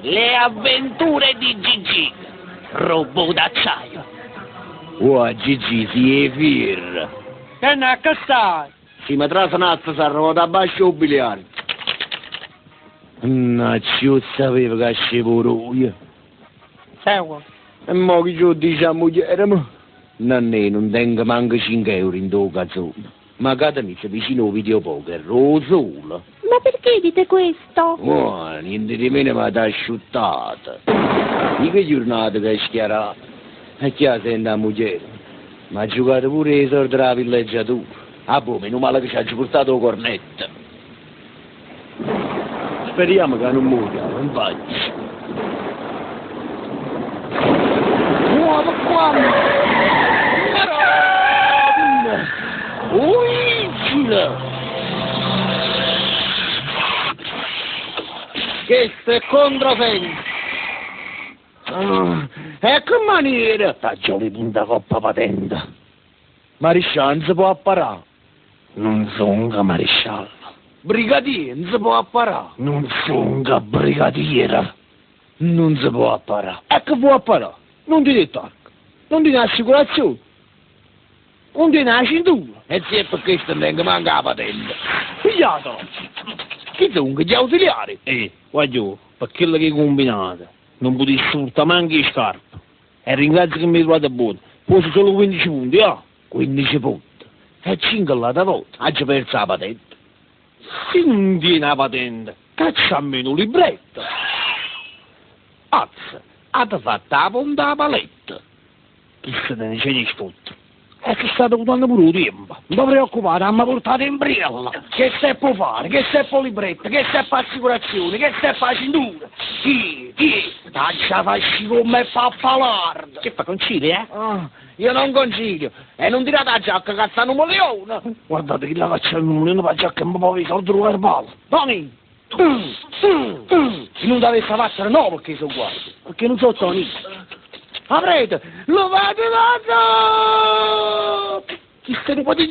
Le avventure di Gigì, robot d'acciaio. Uà Gigì, si 'e fierro! Tene a che stai? Si me trase n'altro s'arrevota abbascio 'o biliardo. Mannaggia, 'o sapevo ca asceva 'o doje. Segua. E mo chi ce 'o dice a muglierema? Nannè, nun tengo manco cinche euro dint' 'o cazone. Ma c'ate miso vicino 'o videopoker 'o sole? Ma perché dite questo? Oh, niente di meno ma t'ha asciuttato. I' che jurnata che è schiarata. E chi 'a sente 'a muglierema? M'ha giucato pure 'e sorde d' 'a villeggiatura. Ah, boh, meno male che ci aggio purtato 'o cornetto. Speriamo ca nun m' 'o chiava 'nfaccia. Muove qua! Madonna! Uigile! Chesto è controsenso! Ah, e che maniera! T'aggio vinta coppa patente. Mariscià, nun se po' apparà. Nun songo marisciallo. Brigadier, nun se po' apparà. Nun songo brigadiere. Nun se po' apparà. E che vuò apparà? Nun tiene 'e targhe, nun tiene assicurazione, nun tiene 'a cintura. E si è pe chesto nun tengo manco 'a patente. Pigliatelo! Chi songo, gli ausiliari? Eh, guagliò, pe chello che 'e cumbinato, nun putisse purtà manco 'e scarpe. E ringrazio che m'hê truvato buono. Puoso solo quindici punti, ja! Quindici punti? E cinche ll'ata vota aggio perzo 'a patente. Si nun tiene 'a patente, caccia a me nu libretto. Azz, ate fatto 'a ponta 'a paletta. Chisto tene genio 'e sfotte. E se sta avutanno pure 'o tiempo. Nun ve preoccupate, amma purtato 'e 'mbriella. Chesto è p' 'o faro, chesto è p' 'o libretto, chesto è p' 'assicurazione, chesto è p' 'a cintura. Tiè, tiè, t'aggia fa ascì comme 'e pappalarde. Che fa, concilia? Ah, io non concilio. E nun tirate 'a giacca ca sta nu melione. Guardate chillo caccia nu melione p' 'a giacca e mo pava 'e solde d' 'o verbale. Tony! Si nun t'avessa vattere no pecché so' guardie, pecché nun so' Tony. Aprete! Levate la Chisto è nu pote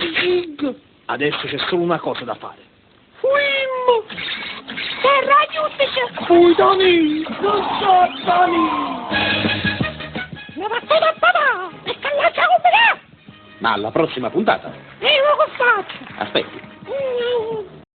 Adesso c'è solo una cosa da fare. Fuimmo! Terra, aiutaci! Fui Tony! Nun so' Tony! Na vattuta a papà! E che l'aggia combinà! Ma alla prossima puntata. E io che faccio? Aspetti.